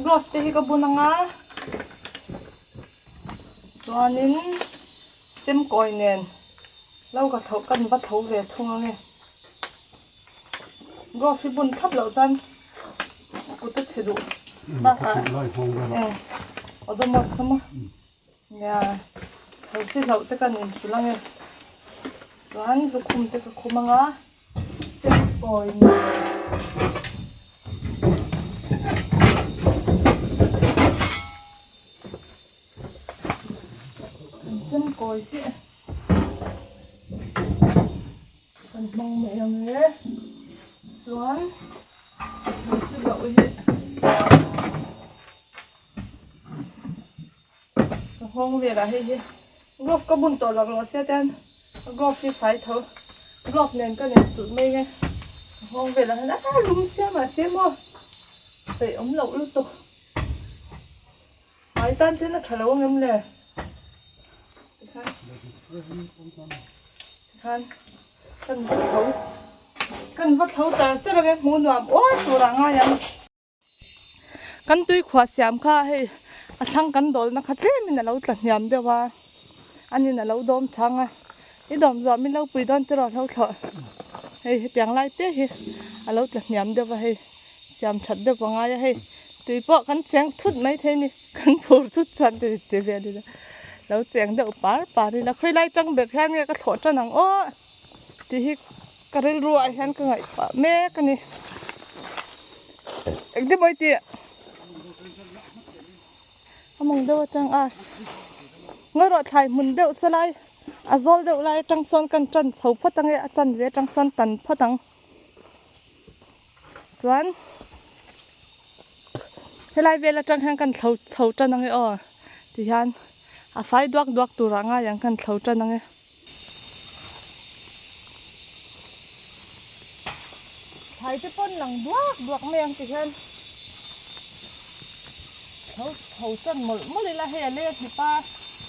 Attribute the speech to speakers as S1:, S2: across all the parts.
S1: Glove te hi ka bun anga chuanin chemkawi nen lo ka tho kan va tho ve thung ange glove hi bun thlap loh chuan kut a chhe duh bakah eng odomos kha maw nia thosi hlauh te kan inchulh ange chuan lukhum te ka khum anga. Chemkawi nen kan chemkawi te kan hmang mai ang e chuan hmeichhe loh hi ka nghawng velah hei hi glove ka bun tawh loh sia te hian glove hi fai tho glove nen ka nen chulh mai nge ka nghawng velah hian a lum sia mahse maw peih awm loh lutuk hmai tan te hian a tha lo ang em le tikhan tikhan kan va tho kan va tho char char ang e hmuh nuam uar tur ah ngai ang. Kan tui khuah siam kha hei a thlang kan dawlna kha tlemin a lo tla hniam deuh a anin a lo dawm thang a i dawm zawh min lo pui dawn tiraw hlo thlawh hei hetiang lai te hi a lo tla hniam deuh a hei siam that deuh a ngai a hei tui pawh kan cheng thut mai thei a ni kan phur thut chuan ti ti vel ila lo cheng deuh par par ila khawilai tang ber hian nge ka thlawh tan ang aw tih hi ka rilru ah hian ka ngaihtuah mek a ni engtin maw i tih a mawng deuh atang a ngawi rawh thlai hmun deuh saw lai a zawl deuh lai atang sawn kan tan chho phawt ang e a chanve atang sawn tan phawt ang chuan helai vel atang hian kan thlo chho tan ang e aw tihian a fai duak duak turah ngai ang kan thlo tan ang e. Thlai te pawn lang duak duak mai ang ti hian tho tho chuan mawlh mawlh ila hei a leng hnip a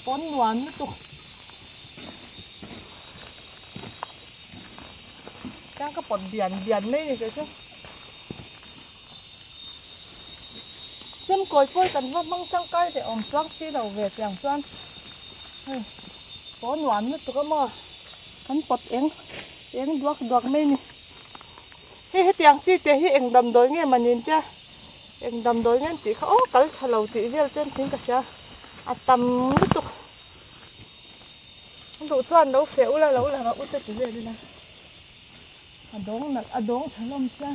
S1: pawn nuam lutuk chuan ka pawt bian bian mai ni kei chu chemkawi pawi kan va hmang tangkai leh awm chuang si lo ve tiang chuan hei. Paw nuam lutuk a maw kan pawt eng eng duak duak mai a ni hei hetiang chi te hi eng damdawi nge mah ni tia eng damdawi nge an tih kha aw kal tha lo tih vel te an thin ka hria a tam lutuk a duh chuan lo feh ula lo la rawh u te ti vel ila a dawng nalh a dawng tha hlawm sia.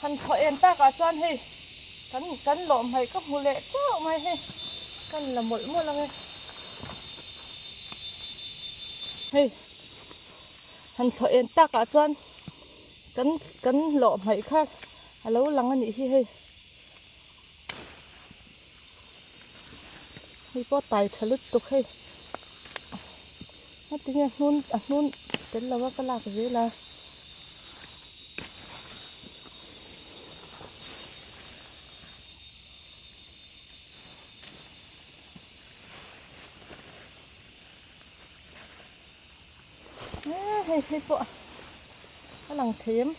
S1: Han thaw en takah chuan hei kan kan lawh hmaih ka hmu leh teuh mai hei kan la mawlh mawlh ang e hei han thaw en takah chuan kan kan lawh hmaih kha a lo lang a nih hi hei hei pawh tai tha lutuk hei heti nge hnun a hnun tel lo a ka lak zel a. Hei hei pawh a lang thei em.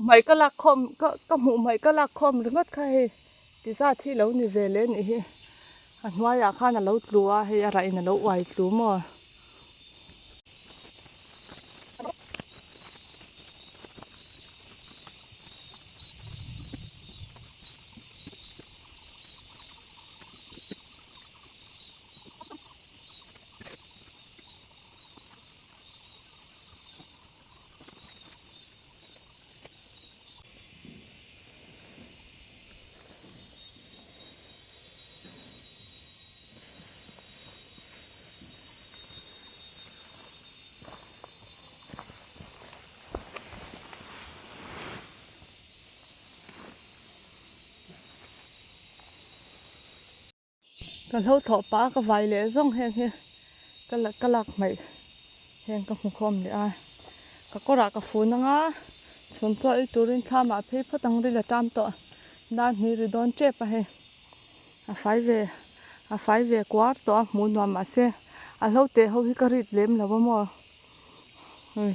S1: Hmai ka lak khawm ka ka hmuh hmai ka lak khawm ringawt kha hei ti zat hi lo ni ve leh a nih hi. A hnuaiah khan a lo tlu a hei a rah in a lo uai tlu maw. Ka hlo thawh pah a ka vai leh zawng heng hi ka la ka lak hmaih heng ka hmu khawm leh a ka kawrah ka fun ang a chhun chaw ei turin thlam ah phei phawt ang ril a tam tawh dar hnih ri dawn tep a hei a fai ve a fai ve kuar tawh a hmuh nuam mahse a hlo teh ho hi ka rit lem lo a maw hei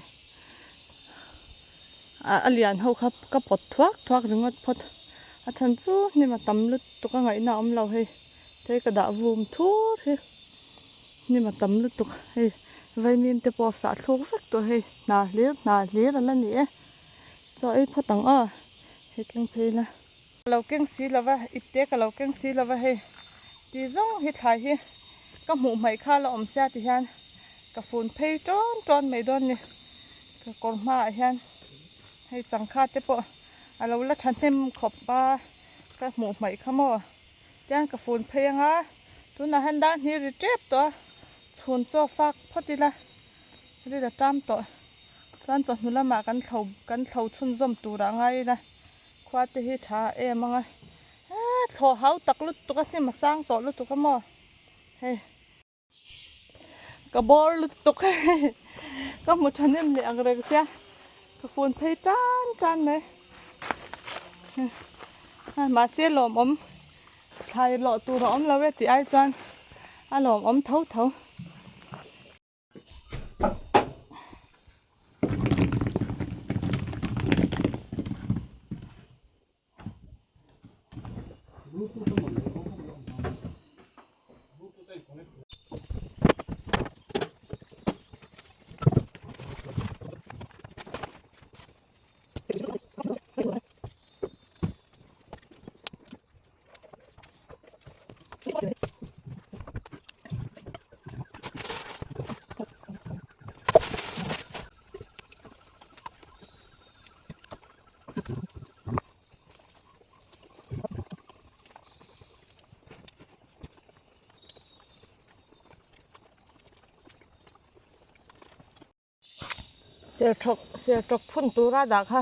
S1: a lian ho kha ka pawt thuak thuak ringawt phawt a chhan chu hnim a tam lutuk a ngaihna a awm lo hei te ka dah vum thur hi hnim a tam lutuk hei vaimim te pawh a sah thluk vek tawh hei hna hlir hna hlir a la ni e chaw ei phawt ang aw hei keng phei ila. Ka lo keng si lo va ipte ka lo keng si lo va hei ti zawng hi thlai hi ka hmuh hmaih kha la awm sia ti hian ka fun phei tawn tawn mai dawn ni ka kawr hmaah hian hei changkha te pawh a lo la thahnem khawp a ka hmuh hmaih kha maw tiang ka fun phei anga tunah hian dar hnih ri tep tawh a chhun chaw fak phawt ila ril a tam tawh chuan chawhnu lamah kan thlo kan thlo chhunzawm turah ngai ila. Khua te hi tha em ang a eee thlawh hau tak lutuk a hnim a sang tawh lutuk a maw hei ka bawr lutuk hei ka hmu thahnem leh ang reng sia ka fun phei tan tan mai mahse lawmawm thlai lawh tur a awm lo e tih ai chuan a lawmawm tho tho. Serthawk serthawk phun tura dah kha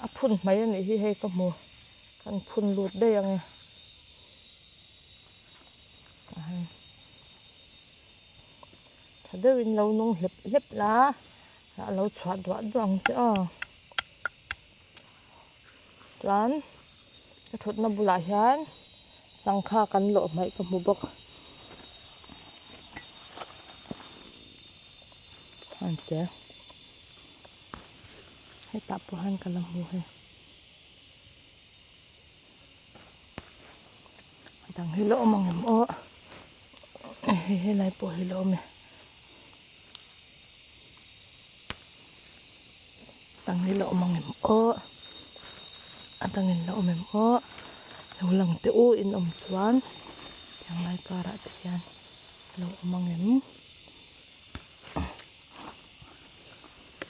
S1: a phun hmai a nih hi hei ka hmu kan phun lut daih ang e tha deuhin lo nung hlep hlep la a lo chhuah duah duah ang che aw chuan ka thutna bulah hian changkha kan lawh hmaih ka hmu bawk an che hetah pawh hian ka la hmu hei a dang hi la awm ang em aw hei helai pawh hi la awm e. Dang hi la awm ang em aw a dangin la awm em aw lo lang teh u in awm chuan tiang lai karah te hian lo awm ang em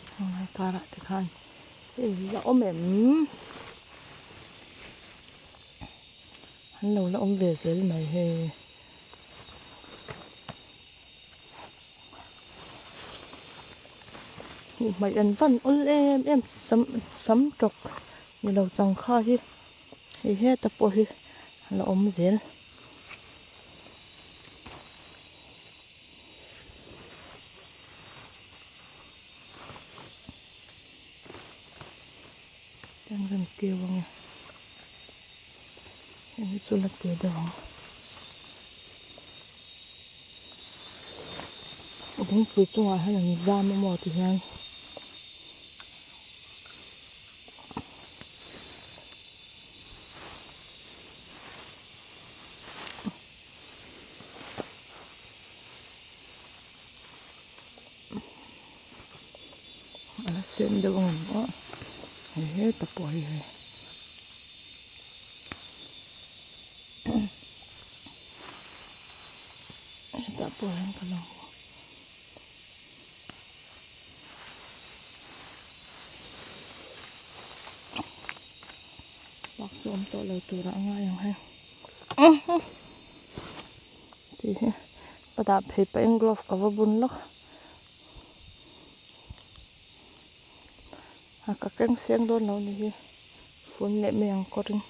S1: tiang lai karah te khan hei la awm em an lo la awm ve zel mai hei. Hmuh hmaih an van awl em em sam sam tawk ni lo changkha hi hei heta pawh hi a la awm zel. Tiang rem keu ang e heng hi chu la te deuh ang. Lungpui chungah hian an zam a maw ti hian sen deuh ang em aw hei heta pawh hi hei. Hetah pawh hian ka lo hmu. Bak chu awm tawh lo turah a ngai ang hei. Tih hi ka dah phei pahin glove ka va bun lawk. A ka keng seng dawn lo ni hi fun leh mai ang kawrin.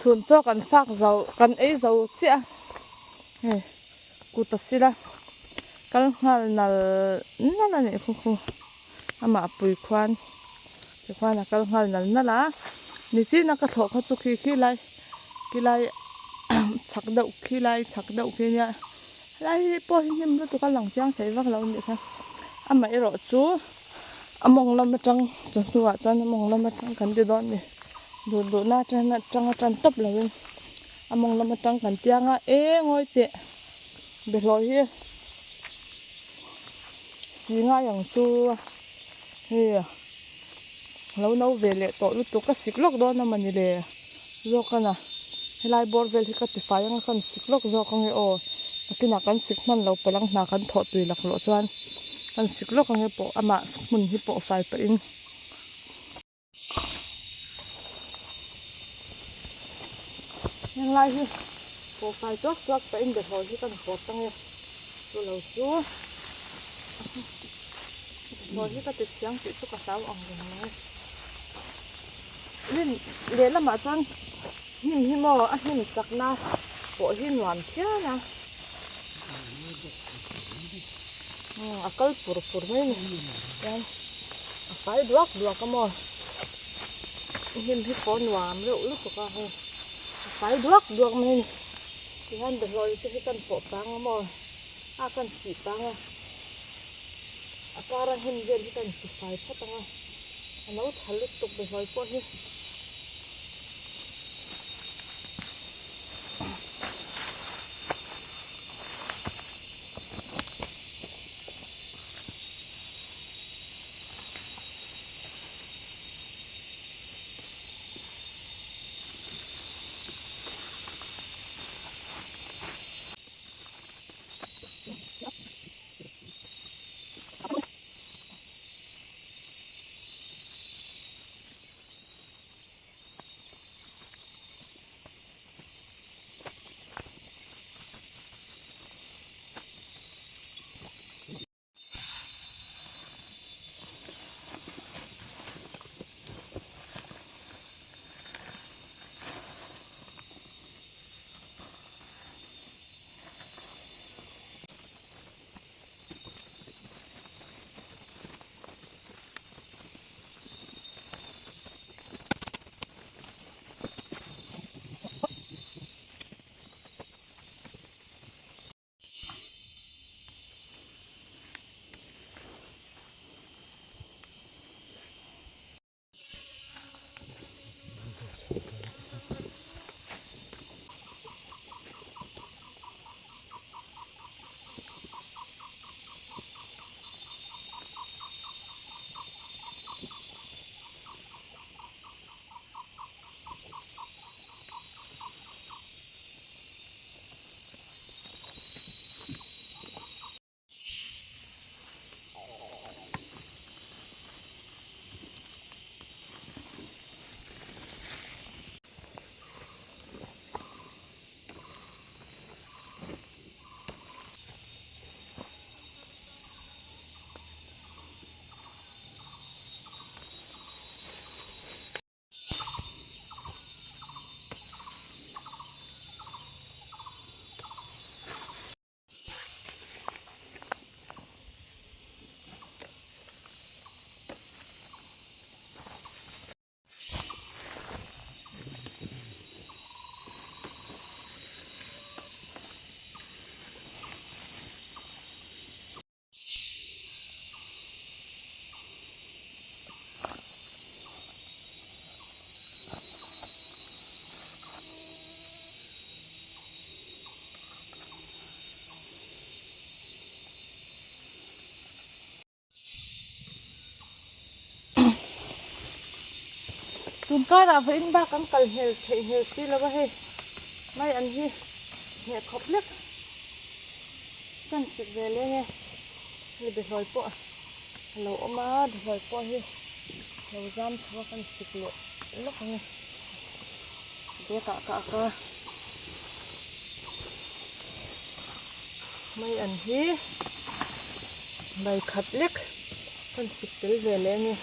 S1: Chhun chaw kan fak zo kan ei zo chiah a hei kut a sil a kal nghal nal nal a nih khu khu amah pui khuan tikhuan a kal nghal nal nal a nichin a ka thlawh kha chu khi khi lai khi lai chhak deuh khi lai chhak deuh khi nia helai hi pawh hi hnim lutuk a lang chiang thei vak lo a nih kha amaherawh chu. A mawng lam atang chu hnuah chuan a mawng lam atang kan ti dawn a ni duh duh na atang atanga tan tawp lovin a mawng lam atang kan tiang a e ngawi teh bawlhhlawh hi si ngai ang chu hei lo no ve leh tawh lutuk ka sik lawk dawn a mawni le zawk a na helai bawr vel hi ka ti fai ang a ka sik lawk zawk ange aw nakinah kan sik hman lo palh ang hna kan thawh tui laklawh chuan. Kan sik lawk ang e pawh amah hmun hi pawh fai pahin. Heng lai hi pawh fai tuak tuak pahin bawlhhlawh hi kan pawt ang e chu lo chu bawlhhlawh hi ka ti chhiang tih chu ka hlau ang reng mai. Rin lehlamah chuan hnim hi maw a hnim chakna pawh hi nuam phian a. A kal pur pur mai a ni chuan a fai duak duak a maw hnim hi pawh nuam reuh lutuk a hei a fai duak duak mai a ni tihian bawlhhlawh te hi kan pawh pang a maw a kan sih pang a a kara hnim vel hi kan ti fai phawt ang a a lo tha lutuk bawlhhlawh pawh hi. Tun karah vawiin bak an kal hmel theih hmel si lo a hei mai an hi hneh khawp lek kan sik ve leng e hei behlawi pawh a lo awm a behlawi pawh hi lo zam chho a kan sik leh lawk ang e bag ah ka ak a mai an hi bai khat lek kan sik tel ve leng e.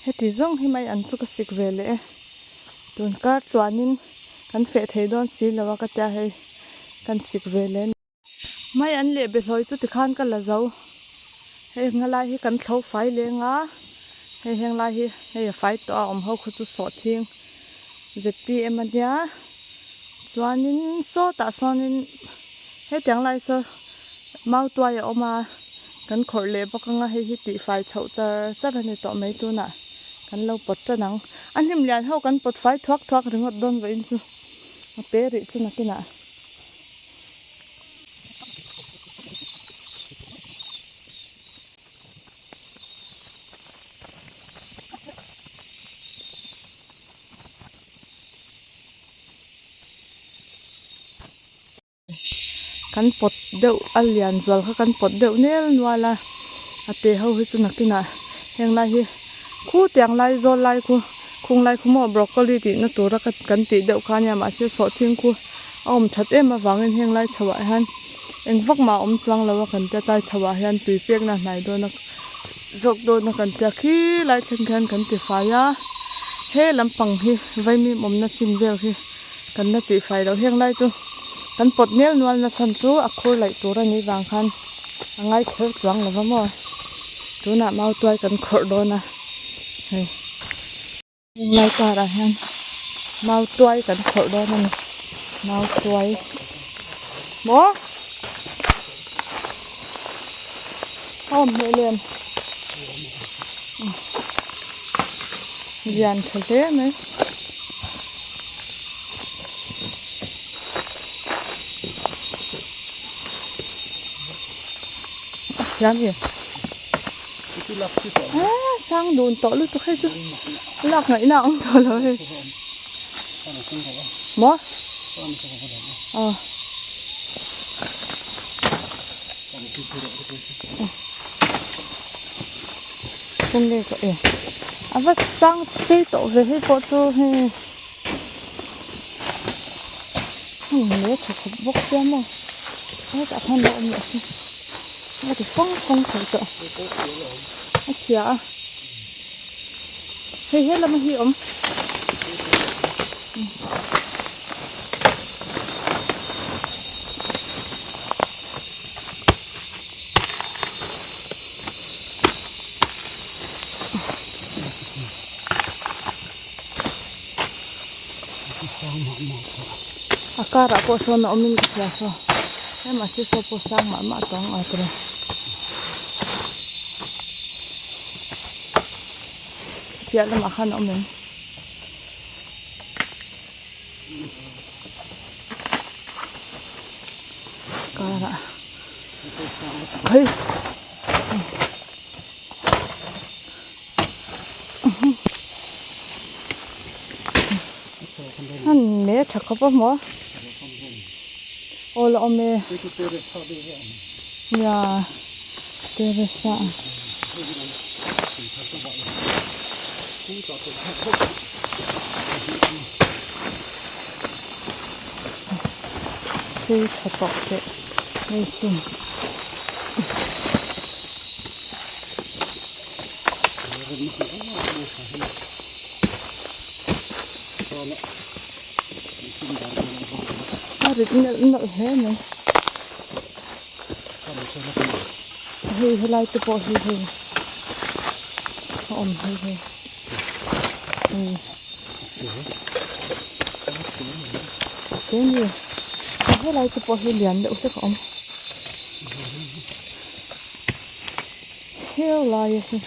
S1: Heti zawng hi mai an chu ka sik ve leh e tun kar tluanin kan feh thei dawn si lo a ka tia hei kan sik ve leh a ni. Mai an leh behlawi chu tikhan ka la zo hei nga lai hi kan thlo fai leng a hei heng lai hi hei a fai tawh a awm ho khu chu sawhthing Z_P_M a nia chuanin sawtah sawnin hetiang lai saw Mautuai a awm a, kan khawrh leh bawk anga hei hi tihfai chhoh char char a ni tawh mai tunah kan lo pawt tan ang. A hnim lian ho kan pawt fai thuak thuak ringawt dawn vawiin chu a pe rih chu nakinah. Kan pawt deuh a lian zual kha kan pawt deuh nel nual a a te ho hi chu nakinah heng lai hi khu tiang lai zawl lai khu khung lai khu maw broccoli tih na tura kan tih deuh kha ania mahse sawhthing khu a awm that em avangin heng lai chho ah hian eng vak mah a awm chuang lo a kan tia tlai chho ah hian tui pek na hnai dawn a zawk dawn a kan tia khi lai thleng khian kan ti fai a he lampang hi vaimim awmna chin vel hi. Kan la tih fai loh heng lai chu kan pawt nel nual na chhan chu a khur laih tur a nih vang khan a ngai kher chuang lo va maw tunah mau tuai kan khawrh dawn a hei heng lai karah hian mau tuai kan khawrh dawn a ni mau tuai maw a awm hmel em lian tha hle mai. A thiam e ah sang dun tawh lutuk hei chu lak ngaihna a awm tawh lo hei maw aw. Kawng ka e a va sang sei tawh ve hei pawh chu hei hmun leh tha khawp bawk sia maw hetah khan lo awm leh se a ti fang fang thei tawh a chhia a hei helama hi awm. A karah pawh sawn a awmin ka hria saw he mahse saw pawh sang mah mah tawng a tawh piah lamah khan a awm em. Karah hei an me tha khawp a maw aw la awm e nia terrace ah. Sei tha tawh teh mai sin. A rit nalh nalh hle mai. Hei helai te pawh hi hei a awm hei hei hei keini helai te pawh hi lian deuh hlek a awm heu lai a hi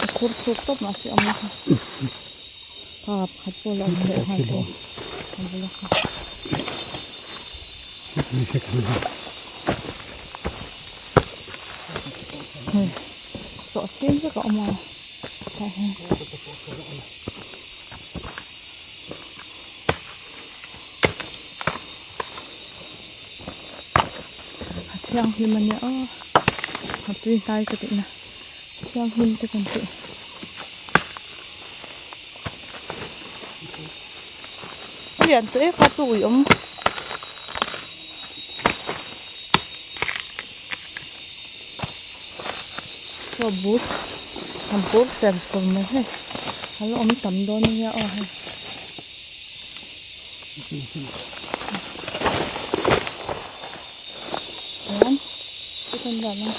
S1: a khur thluk tawp mahse a awm a pa pakhat pawh a lo awm leh nghal bawk a bula kha. Hei sawhthing vek a awm a tah hian a thianghlim a nia aw a tui hnai ka tihna thianghlim te kan tih. A lian tawh em kha chu ui awm. Chaw bur an bur fer fur mai hei a la awm tam dawn a nia aw hei. Chuan chicken dah na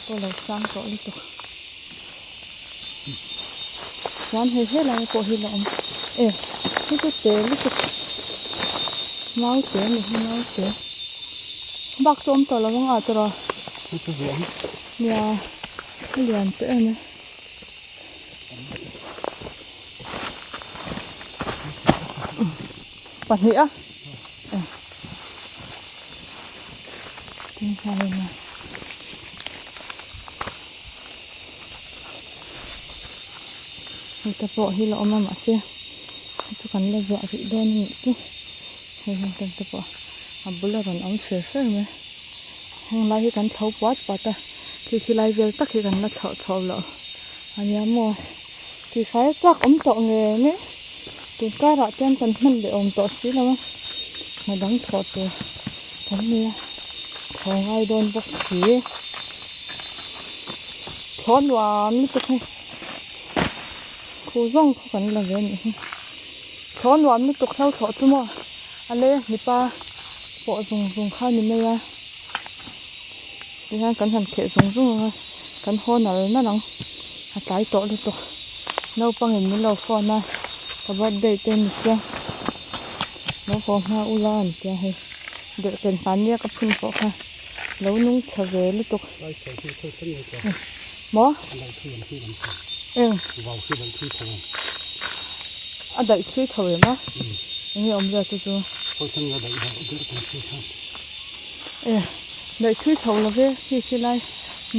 S1: pawh lo sang tawh lutuk chuan hei helai pawh hi la awm e hei chu te lutuk mau te a ni hi mau te bak chu awm tawh lo ang a tawrh a nia a lian tawh em a. Pahnih a hei te pawh hi la awm a mahse hei chu kan la zuah rih dawn a nih chu hei heng te pawh a bul a rawn awm fer fer mai heng lai hi kan thlo puat puat a khi khi lai vel tak hi kan la thlauh chhoh loh a nia maw tihfai a chak awm tawh nge nge tun karah te hian kan hman leh awm tawh si lo a hna dang thawh tur kan nei a thaw ngai dawn bawk si thaw nuam lutuk hei khu zawng khaw kan la ve a nih hi thaw nuam lutuk hlo thlawh chu maw a lei a hnipa pawh zung zung kha a ni mai a tihian kan han kheh zung zung ang a kan haw nal nal ang a tlai tawh lutuk naupangin min lo phone a ka birthday te ni sia lo haw hma ula an tia hei delhken hmannia ka phun pawh kha lo nung tha ve lutuk maw eng a daih thui tho em a enge awmzia chu chu e daih thui chho lo ve khi khi lai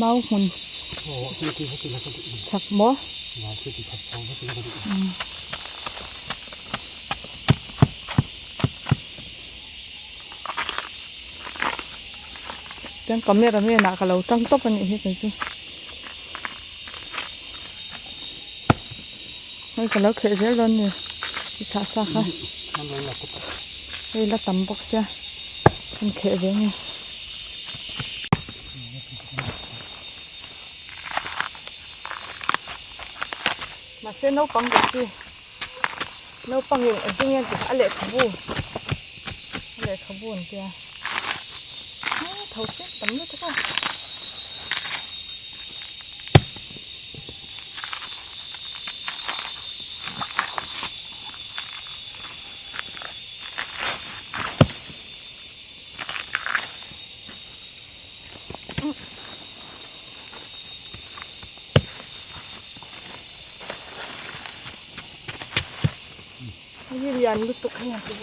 S1: mau hmun chak maw Chuan camera man ah ka lo tang tawp a nih hi kei chu hei ka lo kheh zel dawn a ni i chhah sa kha hei la tam bawk sia kan kheh ve nge. Mahse naupang ber chi naupangin engtin nge an tih a lehkhabu a lehkhabu an tia tho chiang tam lutuk a. Hei hi lian lutuk hei ang chu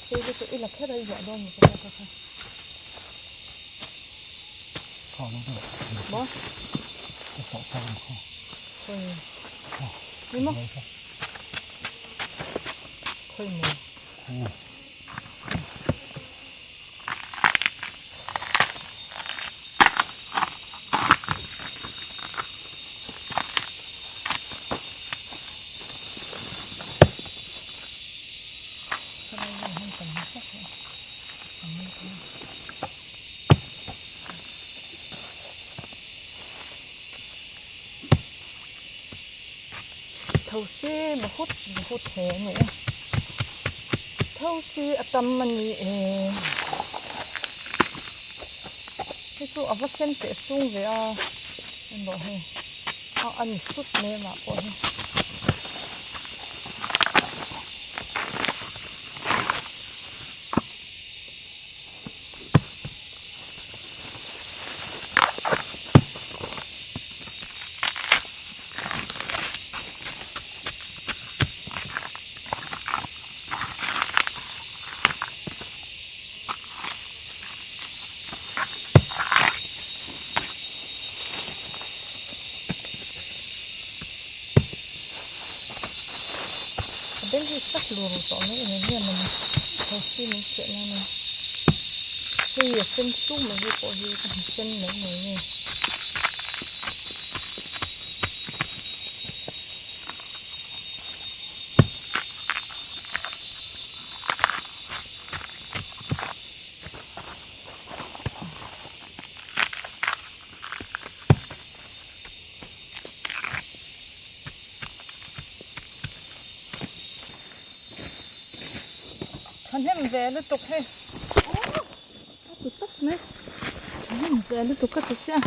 S1: sei lutuk i la kher a i zuah dawn ni ka hria kha. Maw? Khawi ni maw? Khawi maw? Tho si bahut bahut hle a ni e. Tho si a tam a ni e. Hei chu a va sen teh sung ve a emaw hei a a ni sut mai amah pawh hi. A beng hi sak lur tawh mai eng nge mawni thosi min chhiah nan a hei a sen sum mai hi pawh hi ka hmu sen mai mai nge. Thahnem ve lutuk hei a ti tawp mai thahnem ve lutuk ka ti chiah.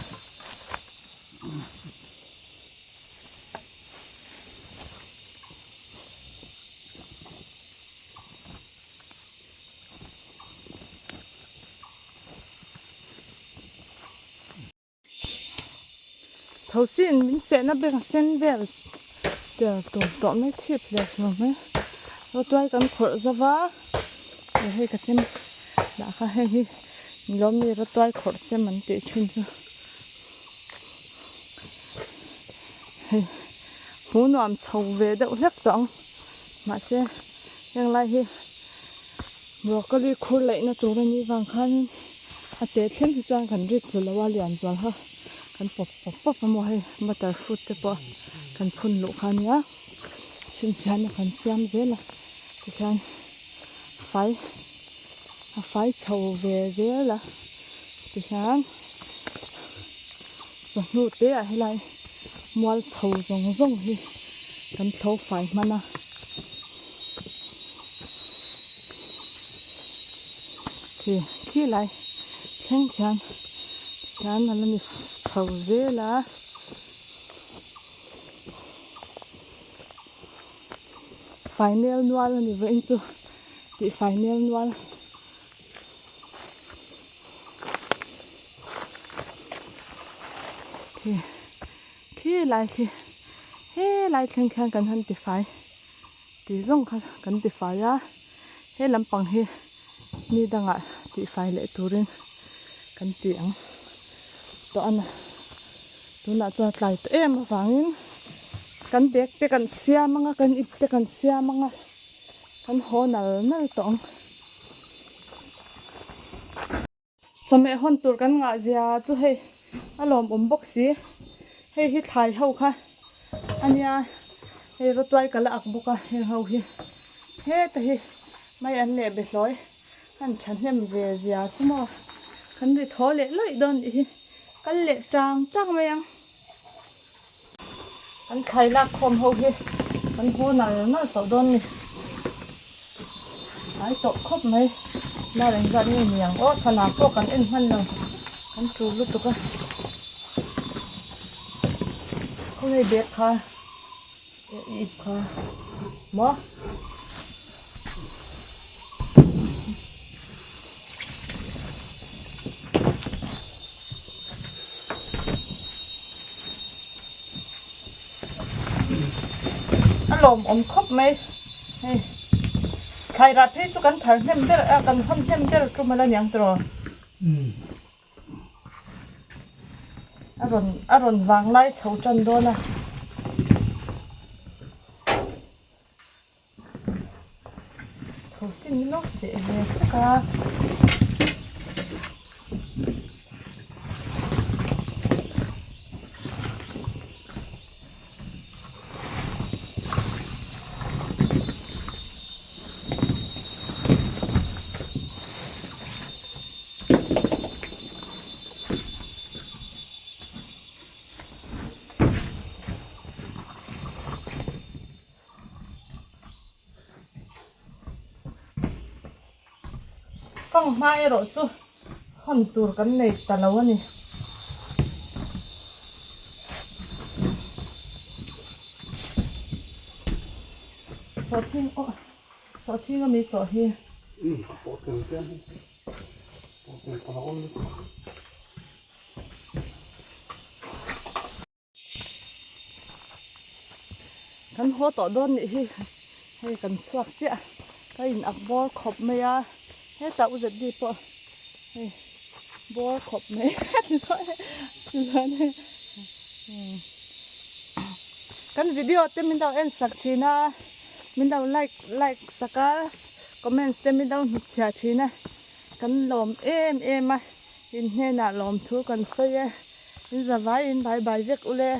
S1: Thosin min sehna ber a sen vel tel tur tawh mai thip leh tur mai rawtuai kan khawrh zova hei ka chem dah kha hei hi lawmni rawtuai khawrh chem an tih thin chu hei hmuh nuam chho ve deuh hlek tawh ang mahse heng lai hi broccoli khur laihna tur a nih vang khanin a te thleng hi chuan kan rit tlu lo a lian zual kha kan pawp pawp pawp a maw hei butter fruit te pawh kan phun luh kha ania chhinchhiahna kan siam zel a tikhian fai a fai chho ve zel a tikhian chawhnu te ah helai mual chho zawng zawng hi kan thlo fai hman a. Khi khi lai thleng khian khian a la ni chho zel a. Final nual a ni vawiin chu tih final nual. Khi khi lai khi helai thleng khian kan han tifai tih zawng kha kan tifai a he lampang hi ni dangah tihfai leh turin kan ti ang tawh a ni tunah chuan tlai tawh em avangin kan bag te kan siam anga kan ip te kan siam anga kan haw nal nal tawh ang. Chawhmeh hawn tur kan ngah zia chu hei a lawmawm bawk si hei hi thlai ho kha a nia hei rawtuai ka la ak bawk a heng ho hi heta hi mai an leh be hlawi an thahnem ve zia chu maw kan ri thaw leh lawih dawn tih hi kal leh tang tang mai ang. Kan thlai lak khawm ho hi kan haw nal nal tawh dawn ni. Tlai tawh khawp mai. Lar engzat nge ni ang aw sana pawh kan en hman lo. Kan tul lutuk a. Khawnge bag kha i ip kha maw. A lawmawm khawp mai hei thlai rah phei chu kan thar hnem ber a kan hawn hnem ber tum ala niang tiraw a rawn a rawn vanglai chho tan dawn a. Tho sin lo seh ve sek a. Fanghma erawh chu hawn tur kan nei ta lo a ni. Sawhthing aw sawhthing ami chawh hi.
S2: Umm a pawh tel tlem hi pawh tel pawh a awm lutuk.
S1: Kan haw tawh dawn nih hi hei kan chhuak chiah ka in ak bawr khawp mai a hetah u zet bik pawh hei bawr khawp mai kan video te min lo en sak thin a min lo like like sak a comments te min lo hnutchhiah thin a kan lawm em em a in hnenah lawmthu kan sawi e. In zavai in bai bai vek ule.